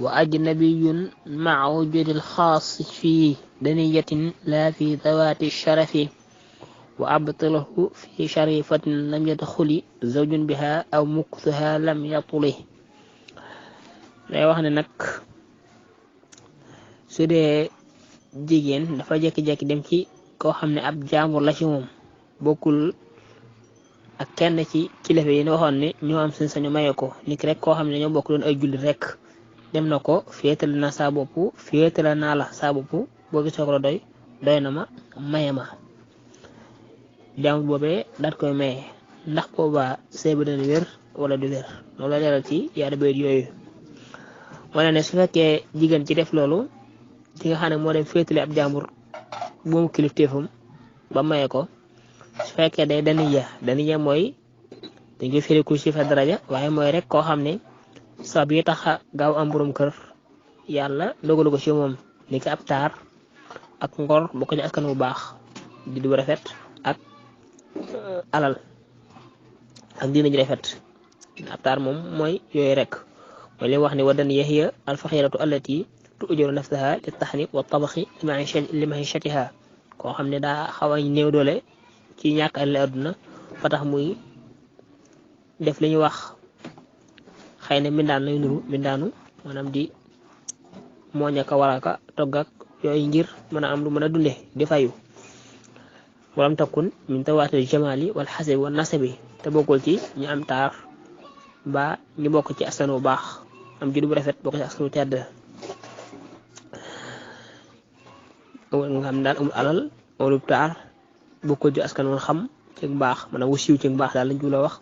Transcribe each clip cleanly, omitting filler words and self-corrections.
وأجنبي مع وجود الخاص في دنية لا في ذوات الشرف وأبطله في شريفة لم يدخل زوج بها أو مكثها لم يطله. day wax ne nag su dee jigéen dafa jékki-jékki dem ci koo xam ne ab jaambur la ci moom bokkul ak kenn ci kilifa yi waxoon ne ñoo am seen sañu maye ko nit rek koo xam ne ñoo bokk doon ay jullit rek dem na ko féetale na saa bopp féetale naa la saa bopp boo gisoo ko la doy na ma maye ma jaambur boobee daat koy maye ndax boobaa sëy ba dana wér wala du wér loolu la leeral ci yaari bayit yooyu. wala ne su fekkee jigéen ci def loolu ci nga xam ne moo dem féetale ab jàmbur boomu kilifteefam ba maye ko su fekkee day daniya mooy dañ koy firiku ci fa daraja waaye mooy rek koo xam ne sabab yi tax gaaw am borom kër yàlla dogalu ko ci moom ni ki ab taar ak ngor bokk ci askan bu baax di du rafet ak alal ak diina ji rafet ab taar moom mooy yooyu rek mooy li wax ne wadan yahiya alfaxiratu allati tu'jiru nafsaha li taxnib wa tabaxi li mahishatiha koo xam ne daa xaw a néew doole ci ñàkk alal àdduna fa tax muy def li ñuy wax xëy na mbindaan lay nuru mbindaanu maanaam di mooñaka waraka togg ak yooyu ngir mën a am lu mën a dunde di fayu walam takkun min tawaatul jamali wal xasabi wal nasabi te bokkul ci ñu am taar ba ñu bokk ci askan wu baax am juddu bu rafet bokk ci askan wu tedd nga xam daal amul alal wala taar bokkul ci askan wu xam ci baax maanaam wu siiw ci baax daal lañ jula wax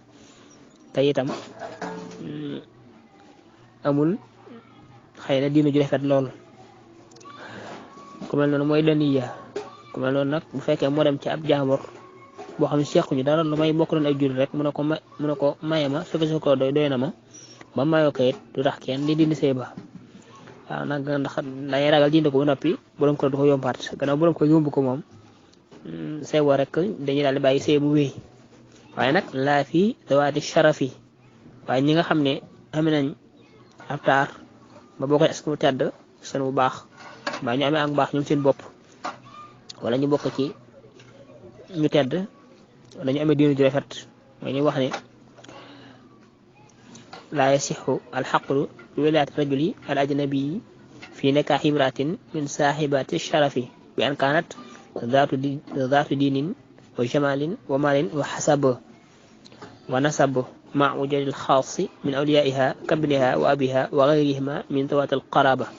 te itam amul xëy na diina ju rafet lool ku mel noonu mooy daniya ku mel noonu nag bu fekkee moo dem ci ab jaambur boo xam ne sequñu dara lu may bokk doon ay jullit rek mu ne ko maye ma su fekkee ko doy na ma ba mayoo ko it du tax kenn di dindi sëy ba waaw nag ndax day ragal dindi ko ba noppi borom ko du ko yombaat gannaaw borom ko yomb ko moom sëy boo rek dañuy daal di bàyyi sëy bu wéy waaye nag laa fi dawaati sharafi waaye ñi nga xam ne am nañ ab taar ba boo koy askan wu tedd seen bu baax mbaa ñu amee ak baax ñoom seen bopp wala ñu bokk ci ñu tedd wala ñu amee diinu ju rafet mooy ñu wax ne laa yasixu alxaqlu bi wilaayati rajuli al ajnabi fi nikaaxi imraatin min saaxibati sharafi bi an kaanat zaatu diinin wa jamalin wa malin wa xasab wa nasab ma wujudil xaasi min awliyaiha kabniha wa abiha wa gayrihima min tawaati alqaraba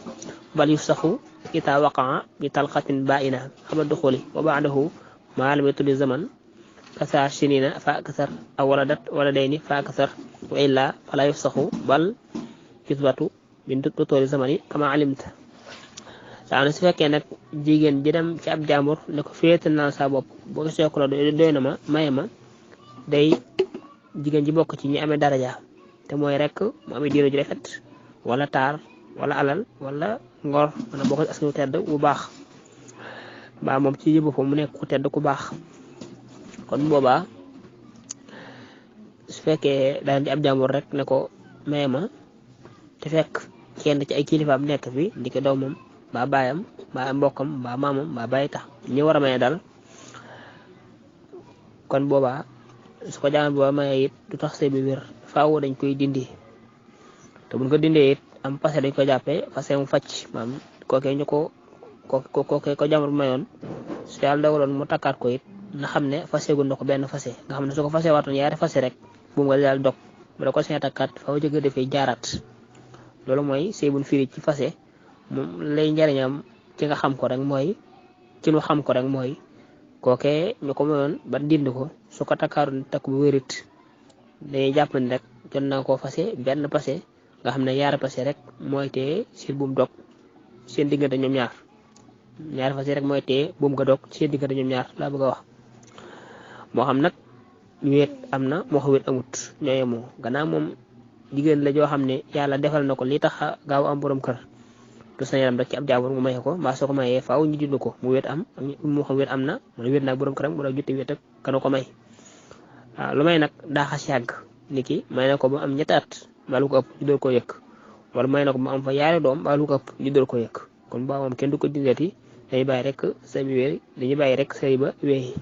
bal yufsaxu ita waqaa bi talqatin baina qabla duxuli wa baadahu ma lam yatuli zaman kasar sinina fa akasar aw waladat waladayni fa akasar wa illa fala yufsaxu bal yusbatu min tutoori zamani kama alimta saa ne su fekkee nag jigéen ji dem ci ab jàmbur ne ko féetal naa sa bopp boo ko seeko la doy na ma maye ma day jigéen ji bokk ci ñi amee daraja te mooy rek mu amee diina ju rafet wala taar wala alal wala ngor wala bokk ci askanu tedd bu baax ba moom ci yëbu fa mu nekk ku tedd ku baax kon boobaa su fekkee daal di ab jàmbur rek ne ko maye ma te fekk kenn ci ay kilifaam nekk fi di ko doomam ba baayam ba mbokkam ba maamam ba bàyyi tax ñi war a maye daal kon boobaa su ko jàmbur booba maye it du tax sëy bi wér faaw dañ koy dindi te buñ ko dindee it am passé dañ ko jàppee passé mu facc maam kookee ñu kookee ko jàmbur mayoon su yàlla dogaloon mu takkaat ko it na xam ne fase gu na ko benn fase nga xam ne su ko fase waatoon yaari fase rek bu nga daal dog bu da ko seen takkaat faaw jëgg dafay jaaraat loolu mooy sëy buñ firi ci fase moom lay njariñam ci nga xam ko rek mooy ci lu xam ko rek mooy kookee ñu ko mayoon ba dind ko su ko takkaaroon takk bu wérit day jàpp ne rek jot naa koo fase benn fase nga xam ne yaari fase rek mooy tee seen buum dog seen diggante ñoom ñaar ñaari fase rek mooy tee buum nga dog seen diggante ñoom ñaar laa bëgg a wax moo xam nag wéet am na moo xam wéet amut ñoo yemoo gannaaw moom jigéen la joo xam ne yàlla defal na ko li tax a gaaw am borom kër du sa yaram rek ci ab jaabur mu maye ko mbaa soo ko mayee faaw ñu dind ko mu wéet am moo xam wéet am na mu ne wéet naag borom këram mu daw jutti wéet ak kana ko may waaw lu may nag daa xas yàgg ni ki may na ko ba am ñetti at mbaa lu ko ëpp ñu door koo yëkk wala may na ko mu am fa yaari doom ba lu ko ëpp ñu dal ko yëkk kon ba moom kenn du ko dindati dañuy bàyyi rek sëy bi wéy dañuy bàyyi rek sëy ba wéy